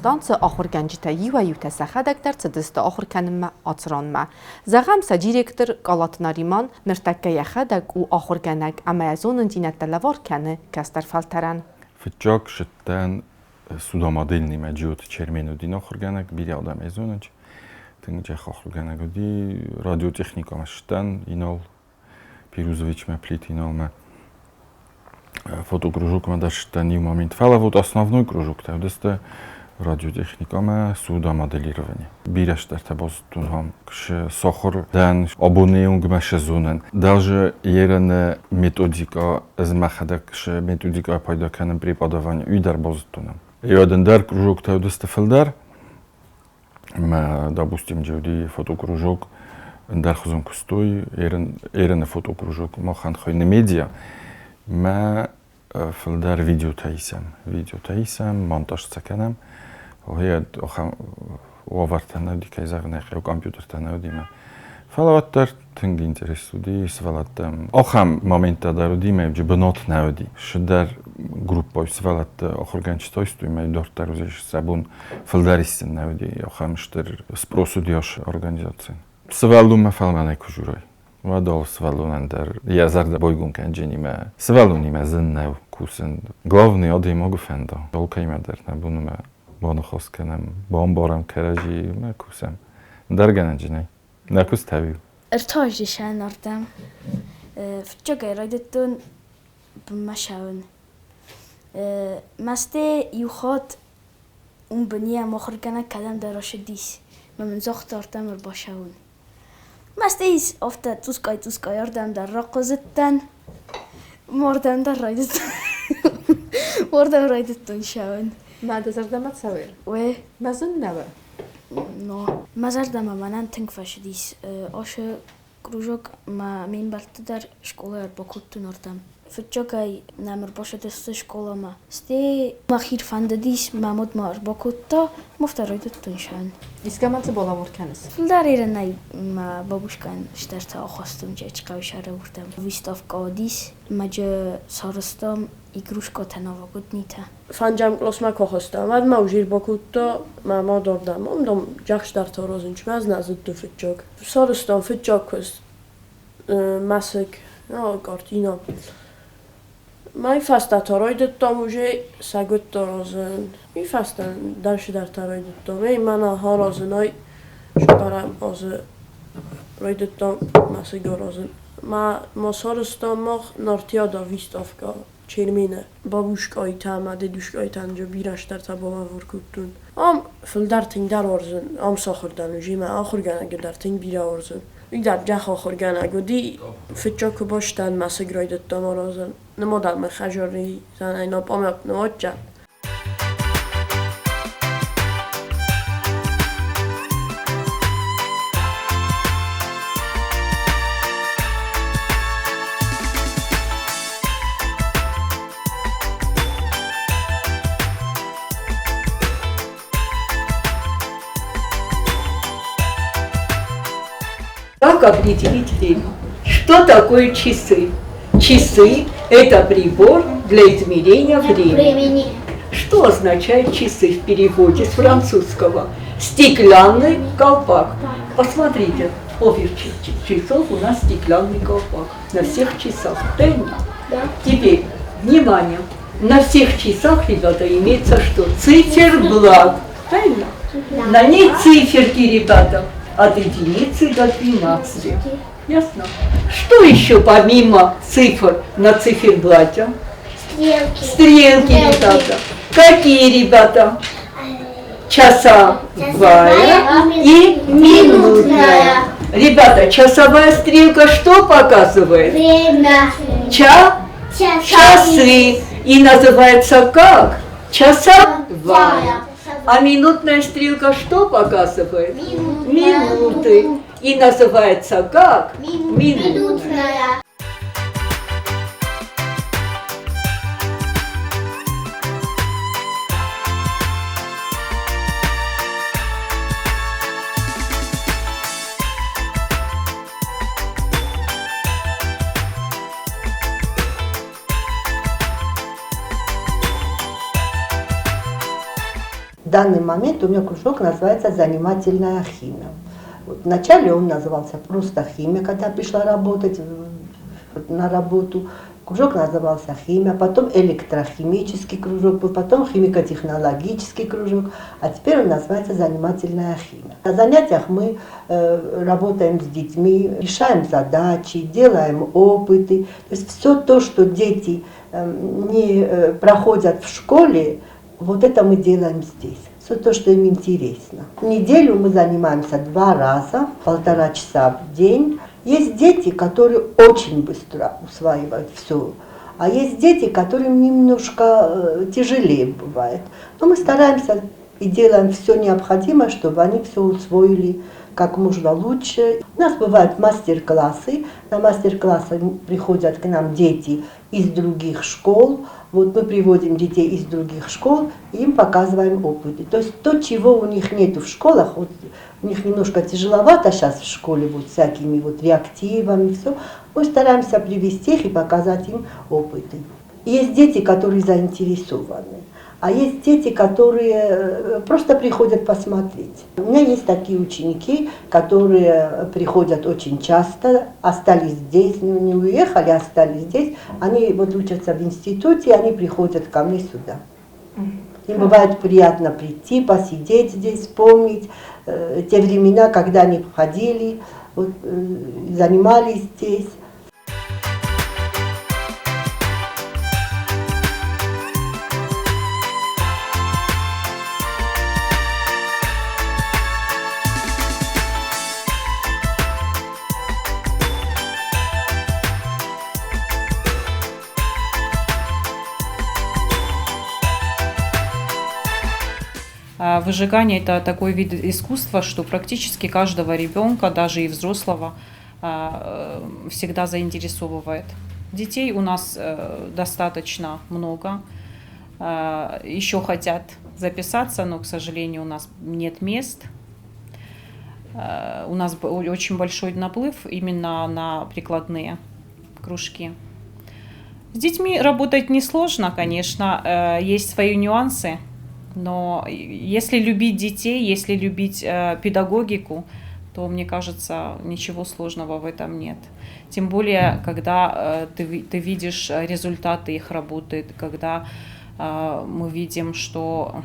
станцы ахуыргӕнджытӕй иуӕй-иутӕ сӕхӕдӕг дӕр цыдысты ахуыр кӕнынмӕ ацы ранмӕ. Зӕгъӕм, сӕ директор Къалаты Нариман ныртӕккӕ йӕхӕдӕг у ахуыргӕнӕг ӕмӕ йӕ зонындзинӕдтӕ лӕвар кӕны кӕстӕр фӕлтӕрӕн. Фыццаг сыдтӕн судомодельныймӕ Джиоты Чермен уыди ахуыргӕнӕг, бирӕ адӕм ӕй зонынц. Тынг джах ахуыргӕнӕг уыди. Радиотехникӕмӕ сыдтӕн Инал Пирузовичмӕ, Плиты Иналмӕ. Фотокружокмӕ дӕр сыдтӕн иу момент. Фӕлӕ вот основной кружоктӕ уыдысты радиотехникӕ ӕмӕ судомоделирование. Бирӕ стӕртӕ базыдтон ам сахуыр дӕн, абоны онгмӕ сӕ зонын. Даже ерӕны методикӕ, ӕз мӕхӕдӕг шы методикӕ пайда кӕнын преподавание, уый дӕр базыдтон ам. Еуӕдӕн дӕр кружоктӕ уыдысты фылдӕр. Мӕ, допустим, джеуди фотокружок ӕндӕрхуызон куыстой, ерыны фотокружок махӕн хуыйны медиа. Мӕ фылдӕр видеотӕ исӕм. Видеотӕ исӕм, монтаж сӕ кӕнӕм. Гъе, ахӕм уавӕртӕ нӕ уыди, кӕй зӕгъын ӕй хъӕуы, компьютертӕ нӕ уыди мӕ. Фӕлӕ уӕддӕр тынг интерес уыди сывӕллӕттӕм. Ахӕм моменттӕ дӕр уыди, мӕ бынат нӕ уыди. Сыдӕр группой сывӕллӕтты ахуыргӕнджытӕ истой, мӕ дарддӕр уыдис сӕ бон фылдӕр исын нӕ уыди. Ахӕм стыр спрос уыди ас организацийӕн. Сывӕллонмӕ фӕлмӕнӕй куы дзурай, уӕд алы сывӕллонӕн дӕр йӕ зӕрдӕ байгом кӕнджынимӕ. Сывӕллонимӕ зын нӕу кусын. Главный адӕймагы фӕнда. Алкӕимӕ дӕр нӕ бон ӕмӕ баныхас кӕнӕм, бамбарӕм кӕрӕдзийы ӕмӕ кусӕм. Ӕндӕр гӕнӕнджы нӕй. Нӕ куыст ӕви? Ӕртӕ сӕн ардӕм. Фыццагӕй райдыдтон бынмӕ цӕуын. Мӕсты иу хатт уым быны ӕмахуыргӕнӕг кӕдӕмдӕр ацыдис, мӕ мын загъта ардӕм ӕрбацӕуын. Мӕсты ис, афтӕ цъусгай-цъусгай ардӕм дӕр рахъуызыдтӕн, мардӕм дӕр райдыдтон, уырдӕм райдыдтон цӕуын. Мӕ дӕ зӕрдӕмӕ цӕуы? Уе. Мӕ зын нӕ у? Но. Мӕ зӕрдӕмӕ мӕнӕн тынг фӕцыдис ацы кружок мӕ ме мбӕлтты дӕр скъолайы ӕрбакодтон ардӕм. Фыццагӕй нӕм ӕрбацыдысты скъоламӕ. Стӕй мӕхи фӕндыдис, мӕ мад мӕ ӕрбакодта, ӕмӕ афтӕ райдыдтон сӕн. Искӕмӕн цы балӕвар кӕныс? Фылдӕр ирӕнӕй мӕ бабушкӕн стӕртӕ ахастон Чъечхъӕуы сӕры уырдӕм. Выставкӕ уыдис, ӕмӕ дзы сарӕзтам игрушкӕтӕ новогоднитӕ. Фӕнджӕм къласмӕ куы ахастам, уӕд мӕ узир бакодта мӕ мад ардӕм. Уым, дам, джахсдӕртӕ аразын, чи мӕ нӕ зыдта фыццаг. Сарӕзтам фыццаг куыст мӕсыг, картина. Мӕй фӕстӕ та райдыдтам уже сӕгуыттӕ аразын. Уый фӕстӕ дӕр цыдӕртӕ райдыдтам. Ей, мӕнӕ аразынӕй цыппӕрӕм азы райдыдтам мӕсыг аразын. Мӕ ма сарӕзтам мах Нартиада выставкӕ Чермены. Бабушкъайтӕ ӕмӕ дедушкъайтӕн же бирӕ стӕртӕ балӕвар кодтон. Ам фылдӕр тынгдӕр уарзын, ам сахуыр дӕн уже мӕ ахуыргӕнӕгы дӕр тынг бирӕ уарзын. Уый дӕр джах ахуыргӕнӕг уыди. Фыццаг куы бастӕн мӕсыг райдыдтам аразын. Нымадӕн мӕ хӕзари зӕнӕй напъамӕп нымадтӕн. Как определить время? Что такое часы? Часы – это прибор для измерения времени. Времени. Что означает часы в переводе с французского? Стеклянный колпак. Посмотрите, поверх часов у нас стеклянный колпак. На всех часах, правильно? Да. Теперь, внимание, на всех часах, ребята, имеется что? Циферблат. Правильно? Да. На ней циферки, ребята, от единицы до 12. Ясно? Что еще помимо цифр на циферблате? Стрелки. Стрелки, ребята. Какие, ребята? Часовая и минутная. Ребята, часовая стрелка что показывает? Время. Ча Часы. часы. И называется как? Часовая. А минутная стрелка что показывает? Минуты. И называется как? Минутная. Минутная. данный момент у меня кружок называется «Занимательная химия». Вот вначале он назывался просто «Химия», когда пришла работать на работу. Кружок назывался «Химия», потом электрохимический кружок был, потом химико-технологический кружок, а теперь он называется «Занимательная химия». На занятиях мы работаем с детьми, решаем задачи, делаем опыты. То есть все то, что дети не проходят в школе, вот это мы делаем здесь. Все то, что им интересно. В неделю мы занимаемся 2 раза, 1,5 часа в день. Есть дети, которые очень быстро усваивают все, а есть дети, которым немножко тяжелее бывает. Но мы стараемся и делаем все необходимое, чтобы они все усвоили как можно лучше. У нас бывают мастер-классы. На мастер-классы приходят к нам дети из других школ. Вот мы приводим детей из других школ и им показываем опыты. То есть то, чего у них нету в школах, вот у них немножко тяжеловато сейчас в школе вот всякими вот реактивами, все. Мы стараемся привести их и показать им опыты. Есть дети, которые заинтересованы, а есть дети, которые просто приходят посмотреть. У меня есть такие ученики, которые приходят очень часто, остались здесь, не уехали, остались здесь. Они вот учатся в институте, они приходят ко мне сюда. Им бывает приятно прийти, посидеть здесь, вспомнить те времена, когда они ходили, вот, занимались здесь. Выжигание – это такой вид искусства, что практически каждого ребенка, даже и взрослого, всегда заинтересовывает. Детей у нас достаточно много. Еще хотят записаться, но, к сожалению, у нас нет мест. У нас очень большой наплыв именно на прикладные кружки. С детьми работать несложно, конечно, есть свои нюансы. Но если любить детей, если любить педагогику, то, мне кажется, ничего сложного в этом нет. Тем более, когда ты видишь результаты их работы, когда мы видим, что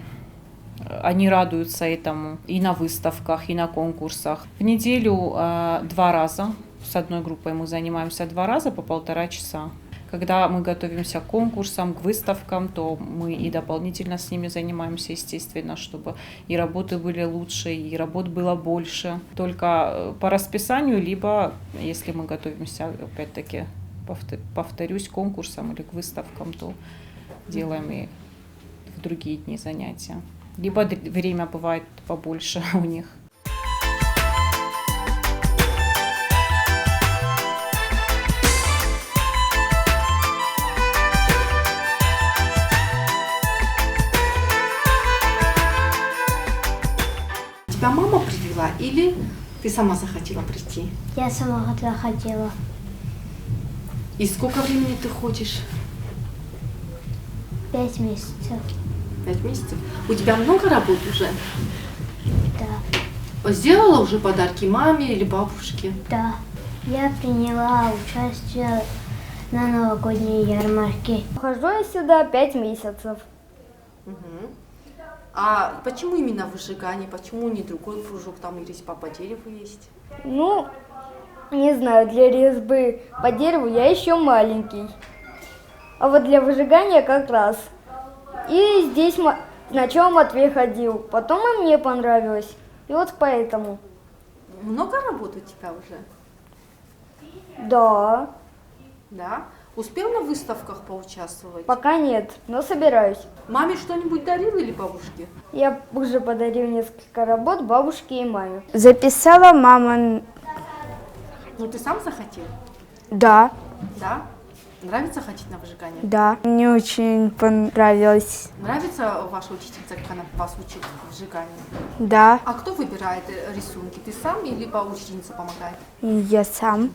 они радуются этому и на выставках, и на конкурсах. В неделю 2 раза, с одной группой мы занимаемся 2 раза по 1,5 часа. Когда мы готовимся к конкурсам, к выставкам, то мы и дополнительно с ними занимаемся, естественно, чтобы и работы были лучше, и работ было больше. Только по расписанию, либо если мы готовимся, опять-таки, повторюсь, к конкурсам или к выставкам, то делаем и в другие дни занятия. Либо время бывает побольше у них. Тебя мама привела или ты сама захотела прийти? Я сама захотела. И сколько времени ты ходишь? 5 месяцев. 5 месяцев? У тебя много работ уже? Да. Сделала уже подарки маме или бабушке? Да. Я приняла участие на новогодней ярмарке. Хожу я сюда 5 месяцев. Угу. А почему именно выжигание? Почему не другой кружок? Там и резьба по дереву есть? Ну, не знаю, для резьбы по дереву я еще маленький. А вот для выжигания как раз. И здесь сначала Матвей ходил, потом и мне понравилось. И вот поэтому. Много работ у тебя уже? Да. Да? Успел на выставках поучаствовать? Пока нет, но собираюсь. Маме что-нибудь дарил или бабушке? Я уже подарил несколько работ бабушке и маме. Записала мама. Ну, ты сам захотел? Да. Да? Нравится ходить на выжигание? Да, мне очень понравилось. Нравится ваша учительница, как она вас учит выжиганию? Да. А кто выбирает рисунки? Ты сам или учительница помогает? Я сам.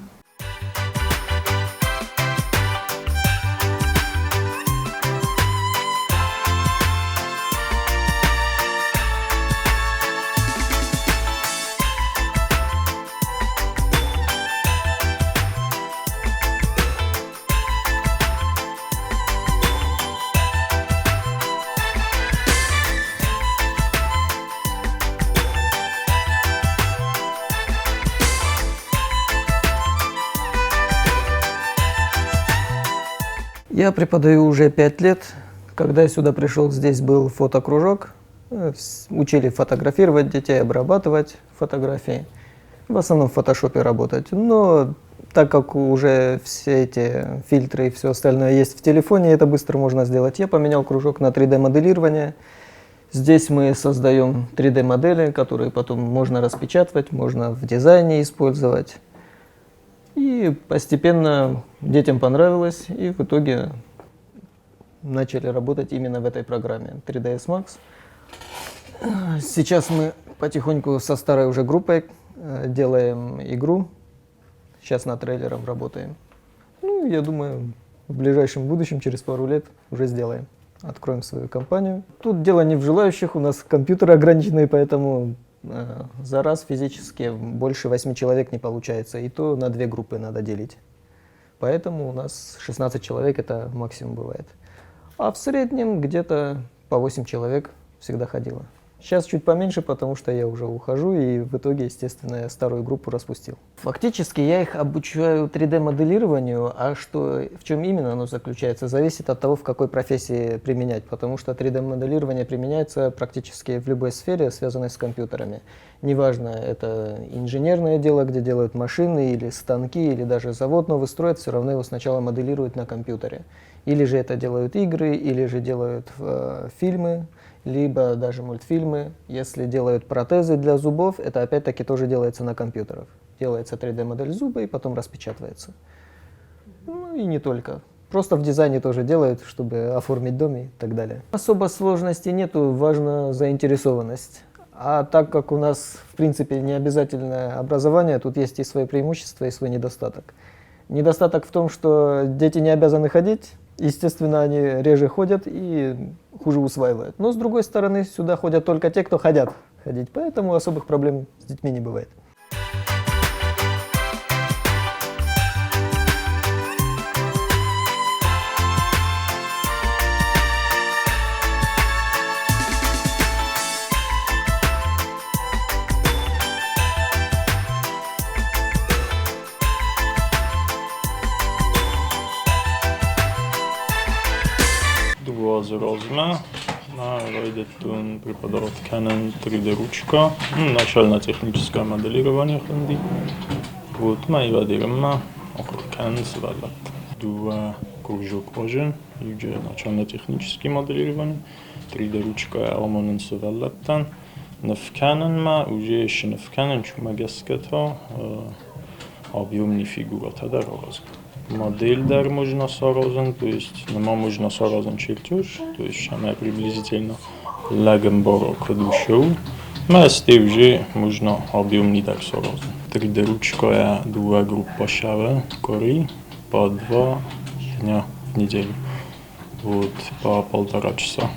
Я преподаю уже 5 лет. Когда я сюда пришел, здесь был фотокружок. Учили фотографировать детей, обрабатывать фотографии. В основном в фотошопе работать. Но так как уже все эти фильтры и все остальное есть в телефоне, это быстро можно сделать. Я поменял кружок на 3D-моделирование. Здесь мы создаем 3D-модели, которые потом можно распечатывать, можно в дизайне использовать. И постепенно детям понравилось, и в итоге начали работать именно в этой программе 3ds Max. Сейчас мы потихоньку со старой уже группой делаем игру. Сейчас над трейлером работаем. Ну, я думаю, в ближайшем будущем, через пару лет, уже сделаем. Откроем свою компанию. Тут дело не в желающих, у нас компьютеры ограниченные, поэтому за раз физически больше восьми человек не получается. И то на две группы надо делить. Поэтому у нас 16 человек это максимум бывает. А в среднем где-то по 8 человек всегда ходило. Сейчас чуть поменьше, потому что я уже ухожу, и в итоге, естественно, я старую группу распустил. Фактически я их обучаю 3D-моделированию, а что, в чем именно оно заключается, зависит от того, в какой профессии применять, потому что 3D-моделирование применяется практически в любой сфере, связанной с компьютерами. Неважно, это инженерное дело, где делают машины или станки, или даже завод новый строят, все равно его сначала моделируют на компьютере. Или же это делают игры, или же делают фильмы, либо даже мультфильмы. Если делают протезы для зубов, это опять-таки тоже делается на компьютерах. Делается 3D-модель зуба и потом распечатывается. Ну и не только. Просто в дизайне тоже делают, чтобы оформить дом и так далее. Особо сложностей нету, важна заинтересованность. А так как у нас, в принципе, не обязательное образование, тут есть и свои преимущества, и свой недостаток. Недостаток в том, что дети не обязаны ходить, естественно, они реже ходят и хуже усваивают. Но, с другой стороны, сюда ходят только те, кто хотят ходить, поэтому особых проблем с детьми не бывает. 2 азы размӕ мӕ райдыдтон преподавать кӕнын 3D-ручка, ну, начально-техническое моделирование хуынди. Вот, мӕ ивӕдерынмӕ ахуыр кӕнын сывӕллӕтты. Дыууӕ кружок азы, иуджы начально-технический моделирование, 3D-ручкӕ амонын сывӕллӕттӕн ныв кӕнынмӕ, уже сныв кӕнын, уымӕ гӕсгӕ та объемный фигурӕтӕ дӕр аразын. Модель дӕр можно саразын, то есть нырма можно саразын чертеж, то есть цӕмӕй приблизительно лӕг ӕмбара, куыд у цы у. Мӕ стӕй уже можно объемный дӕр саразын. 3D-ручкӕйӕ дыууӕ группа цӕуы къуыри по 2 дня в неделю. Вот, по полтора часа.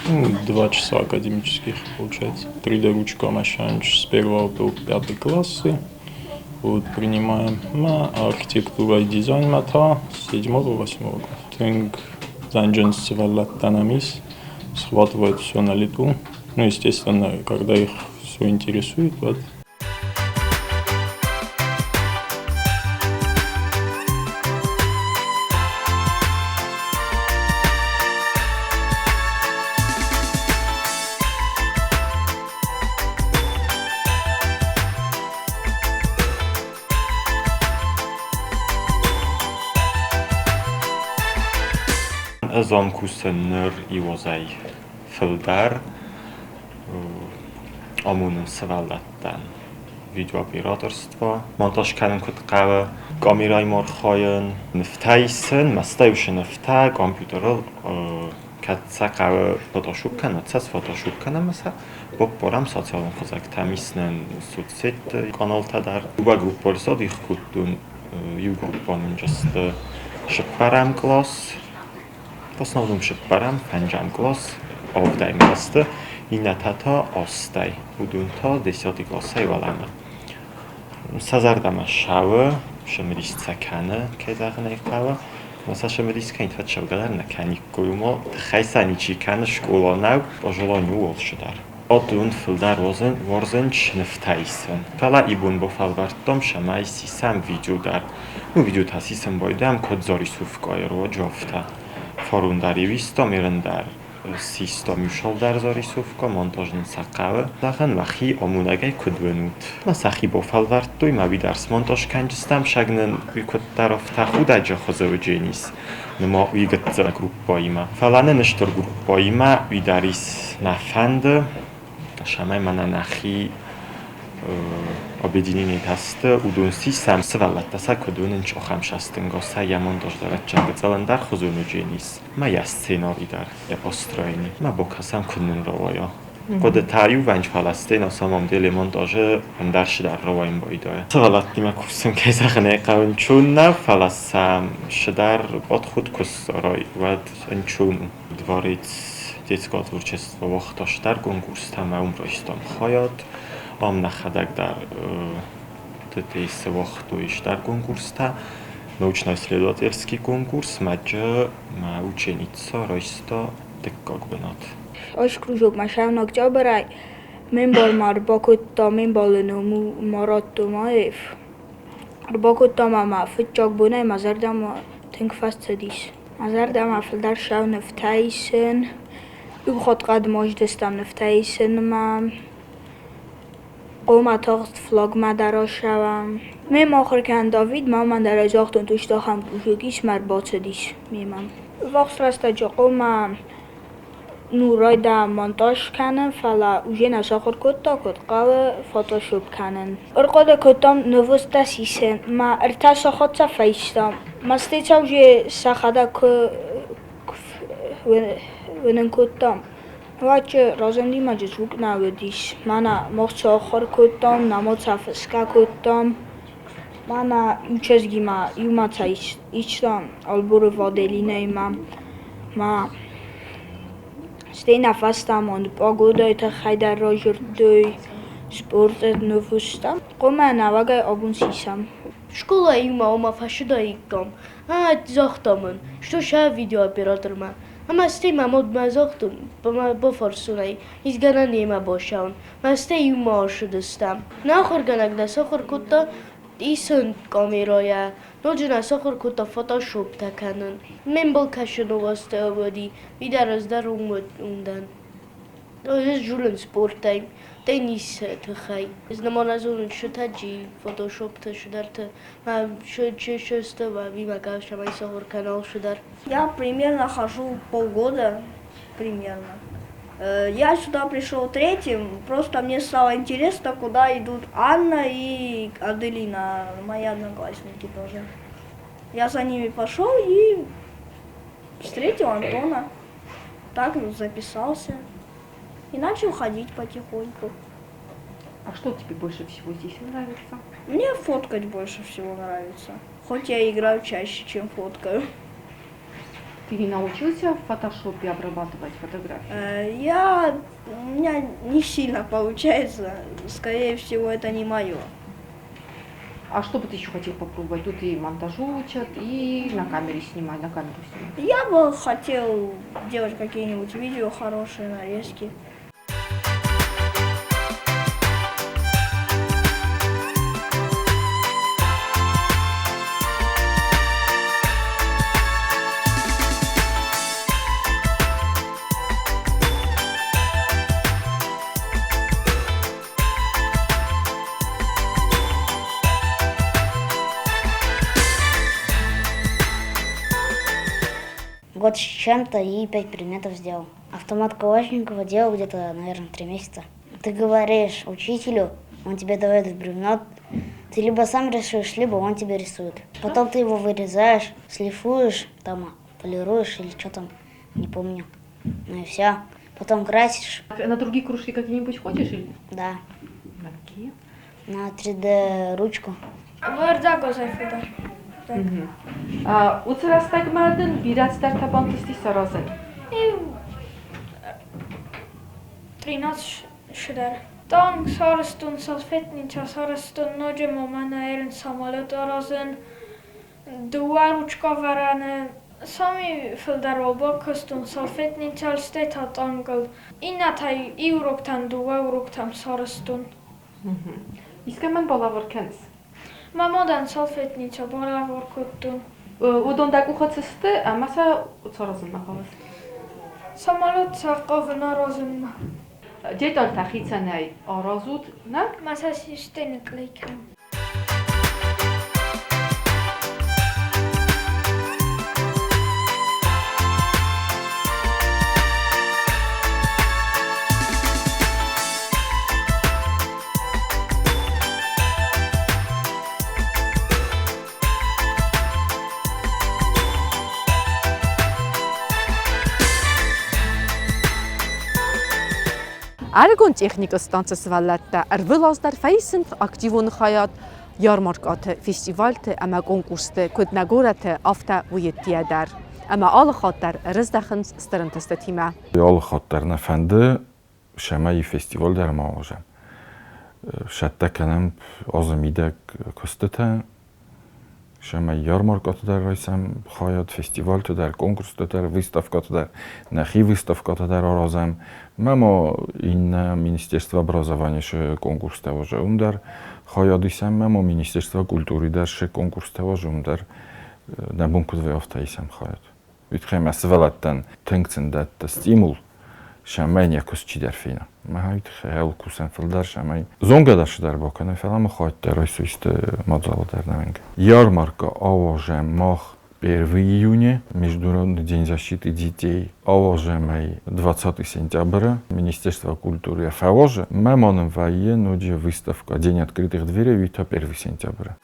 Ну, 2 часа академических, получается. 3D-ручка с первого по пятый классы. Вот, принимаем мӕ архитектура и дизайн та с седьмого, восьмого класса. Тынг зӕнджын сывӕллӕттӕ нӕм ис, схватывают все на лету. Ну, естественно, когда их все интересует, вот. Ӕз ам кусын ныр иу азӕй фылдӕр. Амонын сывӕллӕттӕн видеооператорство. Монтаж кӕнын куыд хъӕуы, камерӕимӕ архайын, нывтӕ исын, мӕ стӕй уыцы нывтӕ компьютерыл кӕд сӕ хъӕуы фотошоп кӕнын, уӕд сӕ сфотошоп кӕнӕм ӕмӕ сӕ баппарӕм социалон хызӕгтӕм, ис нын соцсетты каналтӕ дӕр. Дыууӕ группӕйыл садих кодтон, иу группӕ нын сты цыппӕрӕм кълас, в основном цыппӕрӕм, фӕндзӕм кълас, ӕвдӕм кълӕсты, иннӕтӕ та астӕй, уыдон та десятый классӕй уӕлӕмӕ. Сӕ зӕрдӕмӕ цӕуы, цымыдис сӕ кӕны, кӕй зӕгъын ӕй хъӕуы. Ӕмӕ сӕ цымыдис кӕнид, уӕд цӕугӕ дӕр нӕ кӕниккой, уымӕ тыххӕй сӕ ничи кӕны, скъола нӕу, по желанию алцы дӕр. Адон фылдӕр уарзынц нывтӕ исын. Фӕлӕ ибон бафӕлвӕрдтам, цӕмӕй сисӕм видео дӕр. Ну, видео та сисын байдайӕм, куыд зарисовкӕйы руаджы, афтӕ. Фарон дӕр иу истам, ерын дӕр систам иу цалдӕр зарисовкӕ, монтаж нын сӕ хъӕуы. Зӕгъын, уӕхи амонӕгӕй куыд уынут? Мӕ сӕхи бафӕлвӕрдтой, мӕ уый дӕр смонтаж кӕнджыстӕм, сӕг нын уый куыддӕр афтӕ худӕджы хуызы уыдженис. Нымӕ уый гыццыл группӕимӕ. Фӕлӕ нын стыр группӕимӕ уый дӕр ис нӕ фӕнды, цӕмӕй мӕнӕ нӕхи объединениетӕ сты, уыдон сисӕм, сывӕллӕттӕ сӕ куыд уынынц, ахӕм сӕстынгасӕй йӕ монтаж дӕр ӕдчын ӕндӕр хуызон уыдженис. Мӕ йӕ сценари дӕр, йӕ построени. Мӕ бакӕсӕм, куыд нын рауайа. Хъуыдытӕ иувӕнч, фӕлӕ сцена самом деле монтажы ӕндӕр цыдӕр рауайын байдайы. Сывӕллӕттимӕ кусын, кӕй зӕгъын ӕй хъӕуы, ӕнцон нӕу, фӕлӕ сӕм цыдӕр подход куы ссарай, уӕд ӕнцон у. Дворец детского творчества уагъта стыр конкурстӕ ӕмӕ уым райстам хайад. Ам нӕхӕдӕг дӕр ТТС-ы уагътой стыр конкурстӕ. Научно-исследовательский конкурс мӕ мӕ ученица райста дыккаг бынат. Ӕз кружокмӕ сӕм октябрӕй ме мбалмӕ ӕрбакодта ме мбалы ном у Марат Томаев. Ӕрбакодта мӕ мӕ фыццаг бонӕй мӕ зӕрдӕмӕ тынг фӕцыдис. Мӕ зӕрдӕмӕ фылдӕр сау нывтӕ исын, иу хатт хъӕдмӕ аздӕхтам нывтӕ исынмӕ, хъомӕ тагъд флагмӕ дӕр ацӕуӕм. Ме махуыр кӕнын Давид ма мӕн дӕр ӕй загътон, туст ахӕм кружок ис мӕ ӕрбацыдис мемӕ. Ввахс рӕстӕджы хъомӕ ну райдайӕм монтаж кӕнын, фӕлӕ уже нӕ сахуыр кодта, куыд хъӕуы фотошоп кӕнын. Ӕрхъуыды кодтам новосттӕ сисын, мӕ ӕртӕ сахат сӕ фӕистам. Мастицӕ уже сӕхӕдӕг куы уынын кодтам, уӕд разындимӕ звук нӕ уыдис. Мӕнӕ мах цы ахуыр кодтам, нӕма цы фысгӕ кодтам, мӕнӕ иу чызгимӕ иумӕ цы истам Албурова Аделинӕимӕ, мӕ стӕй нӕ фӕстӕмонд пъагодӕйы тыххӕй дӕр радзырдтой, спорты ныффыстам. Хъуамӕ нӕуӕгӕй абон сисӕм. Скъолайы иумӕ ома фӕсыдаиккам. Загъта мын, что сӕ видеооператормӕ. Ӕмӕ стӕй мӕ мадмӕ загътон, бафарстон ӕй, исгӕнӕн немӕ бацӕуын. Мӕ стӕй иумӕ ацыдыстӕм. Нӕ ахуыргӕнӕг нӕ сахуыр кодта исын камерӕйӕ, ноджы нӕ сахуыр кодта фотошоптӕ кӕнын. Ме мбал кӕсыны уӕзты уыди, уый дӕр ӕз дӕр уым дӕн. Ӕз зонын спортӕй, теннисы тыххӕй. Ӕз нырма нӕ зонын шутӕджы, фотошопты, цыдӕрты. Я примерно хожу полгода, примерно. Я сюда пришел третьим, просто мне стало интересно, куда идут Анна и Аделина, мои одноклассники тоже. Я за ними пошел и встретил Антона. Так записался и начал ходить потихоньку. А что тебе больше всего здесь нравится? Мне фоткать больше всего нравится. Хоть я играю чаще, чем фоткаю. Ты не научился в фотошопе обрабатывать фотографии? У меня не сильно получается. Скорее всего, это не мое. А что бы ты еще хотел попробовать? Тут и монтажу учат, и на камере снимать, на камеру снимать. Я бы хотел делать какие-нибудь видео хорошие, нарезки. Год с чем-то и 5 предметов сделал. Автомат Калашникова делал где-то, наверное, 3 месяца. Ты говоришь учителю, он тебе дает бревно, ты либо сам рисуешь, либо он тебе рисует. Потом ты его вырезаешь, шлифуешь, там, полируешь или что там, не помню. Ну и все. Потом красишь. А на другие кружки какие-нибудь ходишь или? Да. На какие? На 3D ручку. Уыцы рӕстӕгмӕ дын бирӕ цыдӕртӕ бантысти саразын? 13 цыдӕр. Танк сарӕзтон, салфетница сарӕзтон, ноджы ма мӕнӕ ерын самолет аразын, дыууӕ ручкӕвӕрӕны Сами фылдӕр уал бакуыстон салфетницӕл, стӕй та тъангыл. Иннӕтӕй иу уроктӕн, дыууӕ уроктӕм сарӕзтон. Искӕмӕн балӕвар кӕныс? Мӕ мадӕн салфетницӕ балӕвар кодтон. Уыдон дӕ къухы цы сты ӕмӕ сӕ саразынмӕ хъавыс? Самолет сӕ хъавын аразынмӕ. Детальтӕ хицӕнӕй аразут, нӕ? Мӕ сӕ систӕй ныклей кӕнын. Ӕрыгон техникы станцы сывӕллӕттӕ ӕрвылаз дӕр фӕисынц активон хайад ярмаркӕты, фестивальты ӕмӕ конкурсты, куыд нӕ горӕты, афтӕ уыйедтийӕ дӕр. Ӕмӕ алы хатт дӕр ӕрыздӕхынц стыр ӕнтыстытимӕ. Алы хатт дӕр нӕ фӕнды, цӕмӕй фестиваль дӕр ма уадзӕм. Цӕттӕ кӕнӕм азы мидӕг куыстытӕ, цӕмӕй ярмаркӕты дӕр райсӕм хайад, фестивальты дӕр, конкурсты дӕр, выставкӕты дӕр, нӕхи выставкӕтӕ дӕр аразӕм. Мӕ ма иннӕ Министерство образования конкурстӕ уазӕ уым дӕр хайад исӕм, мӕ ма Министерство культуры дӕр шы конкурстӕ уазӕ уым дӕр нӕ бон куыд вӕййы, афтӕ исӕм хайад. Уый тыххӕй мӕ сывӕллӕттӕн тынг сын дӕтты стимул, цӕмӕй йӕ куыст чидӕр фена. Мӕ уый тыххӕй хъӕуы кусӕн фылдӕр, цӕмӕй зонгӕ дӕр цыдӕр бакӕнай, фӕлӕ мӕ хатт дӕр райсуисты мадзалы дӕр нӕмӕнг. Ярмарка ауазӕм мах 1 июня, Международный день защиты детей, ауазӕм ӕй 20 сентября, Министерство культуры фӕуазы. Мӕ ма нын вӕййы ноджы выставка День открытых дверей, уый та 1 сентября.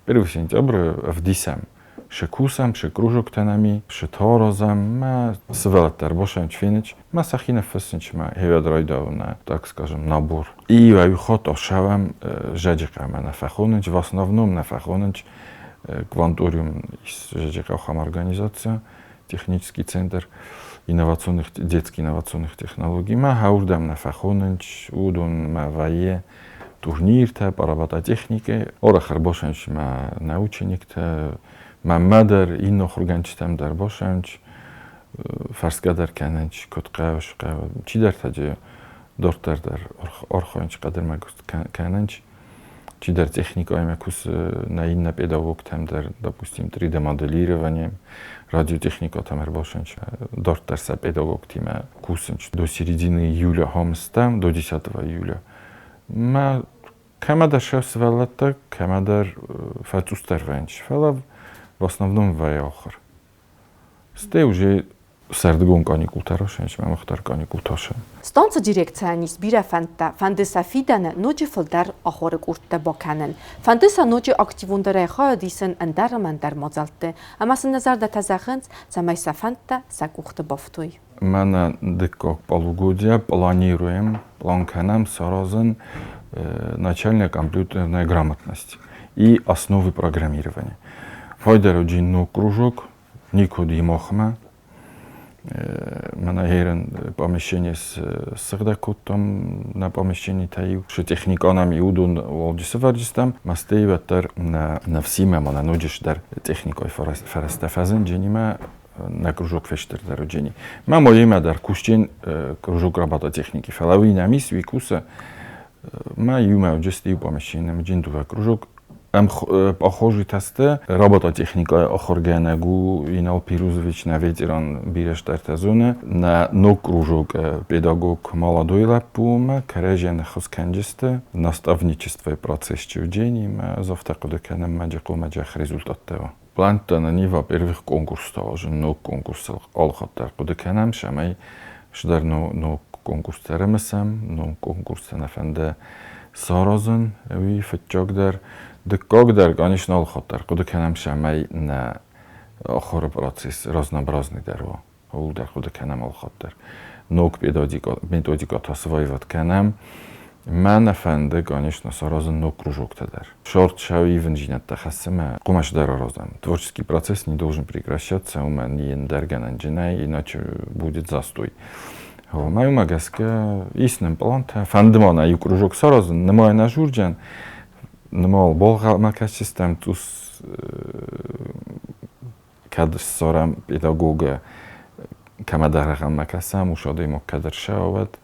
Первый сентябрь ӕвдисӕм шы кусӕм, шы кружоктӕ нӕм и, шы таразӕм, мӕ сывӕллӕттӕ ӕрбасӕнч фенынч, мӕ сӕхи ныффыссынч, мӕ хевӕд райдауы нӕ, так скажем, набор. И иу хатт ацӕуӕм Зӕджыхъӕумӕ нӕ фӕхонынч, в основном нӕ фӕхонынч Кванториум ис Зӕджыхъӕухӕм организация, технический центр инновационных, детских инновационных технологий. Мӕ хӕуырдӕм нӕ фӕхонынч, уыдонмӕ вӕййы турниртӕ по робототехнике. Арӕх ӕрбасӕнч мӕ научниктӕ, мӕнмӕ дӕр, иннӕ ахуыргӕнджытӕм дӕр басӕнч, фӕрсгӕ дӕр кӕнынч, куыд хъӕуы, цы хъӕуы. Чидӕртӕ джы дарддӕр дӕр архайынч, хъӕдырмӕг кӕнынч. Чидӕр техникаимӕ кусы нӕ иннӕ педагогтӕм дӕр, допустим, 3D-моделированием, радиотехникатӕм ӕрбасӕнч. Дарддӕр сӕ педагогтимӕ кусынч. До середины июля хомыстӕм, до 10 июля. Мӕ кӕмӕдӕр сӕ сывӕллӕттӕ, кӕмӕдӕр фӕцъусдӕр вӕййынц, фӕлӕ в основном вӕййы ахуыр. Стӕй уже сӕрдыгон каникултӕ расайынц, мӕ мах дӕр каникултӕ асайӕм. Станцы дирекцийӕн ис бирӕ фӕндтӕ, фӕнды сӕ фидӕны ноджы фылдӕр ахуыры къордтӕ бакӕнын, фӕнды сӕ ноджы активондӕрӕй хайад исын ӕндӕр ӕмӕ ӕндӕр мадзӕлтты, ӕмӕ сын нӕ зӕрдӕтӕ зӕгъынц, цӕмӕй сӕ фӕндтӕ сӕ къухты бафтой. Мӕнӕ дыккаг полугодие планируем, план кӕнӕм саразын начальная компьютерная грамотность и основы программирования. Файдӕрӕджы ног кружок, никуыд и махмӕ. Мӕнӕ херен помещение сыгъдӕг кодтам нӕ помещенитӕ-иу. Шы техниканам и уыдон уалджы сывӕрджыстӕм. Мастӕй уӕддӕр нӕ ныфсимӕ ма нӕ ноджы дӕр техникой фӕрӕзтӕ фӕзынджынимӕ нӕ кружок фестырдӕр уыджени. Мӕ моемӕ дӕр кусджын кружок робототехники, фӕлӕ уый нӕм ис, уый кусы. Мӕ иумӕ уыджысты иу помещение, мыджын дыууӕ кружок. Ӕм похожий тесты робототехникӕйы ахуыргӕнӕг у Инал Пирузович, нӕ ветеран бирӕ стӕртӕ зоны. Нӕ ног кружок педагог молодой лӕппумӕ кӕрӕдзийӕн ӕххуыс кӕнджысты. Наставничествойы процесс чи уыджени, мӕ ӕз афтӕ хъуыды кӕнӕм, мӕ джихъомӕ джах результаттӕ уа. Плӕнттӕ нын во-первых, конкурстӕ уадзын, ног конкурсыл алыхатт дӕр хъуыды кӕнӕм, цӕмӕй цыдӕр ног конкурстӕ ӕрымысӕм, ног конкурстӕ нӕ фӕнды саразын, уый фыццагдӕр. Дыккагдӕр, конечно, алыхатт дӕр хъуыды кӕнӕм, цӕмӕй нӕ ахуыры процесс разнообразный дӕр уа. Ууыл дӕр хъуыды кӕнӕм алыхатт дӕр. Ног методикӕтӕ сваивать кӕнӕм. Мӕ нӕ фӕнды, конечно, саразын ног кружоктӕ дӕр. Шорт сау ивындзинӕдтӕ хӕссы мӕ хъуымац дӕр аразӕм. Творческий процесс не должен прекращаться, уымӕн ӕндӕр гӕнӕнджы нӕй, иначе будет застой. Мӕ уымӕ гӕсгӕ ис нын пълантӕ. Фӕнды ма нӕ иу кружок саразын, нымайын ӕз урджан, нымал болгъӕлмӕ кӕсдзыстӕм цъус кӕд ссарӕм педагогы, кӕмӕдӕр ӕнхъӕлмӕ кӕсӕм, уыцы адӕймаг кӕд ӕрцӕуа, уӕд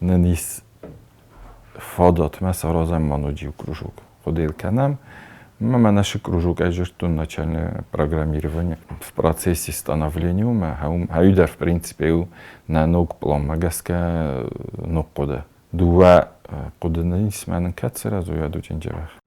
нын ис фадатмӕ саразӕм ма ноджы иу кружок. Хъуыды кӕнӕм, мӕ нӕ кружок ӕй зыдтон начальное программирование в процессе становления мӕ хӕуы дӕр, в принципе, у нӕ ног пъланмӕ гӕсгӕ ног хъуыды. Дыууӕ хъуыды нын ис, мӕ нын кӕд сырӕзой, уӕд уыдзӕн дзӕбӕх.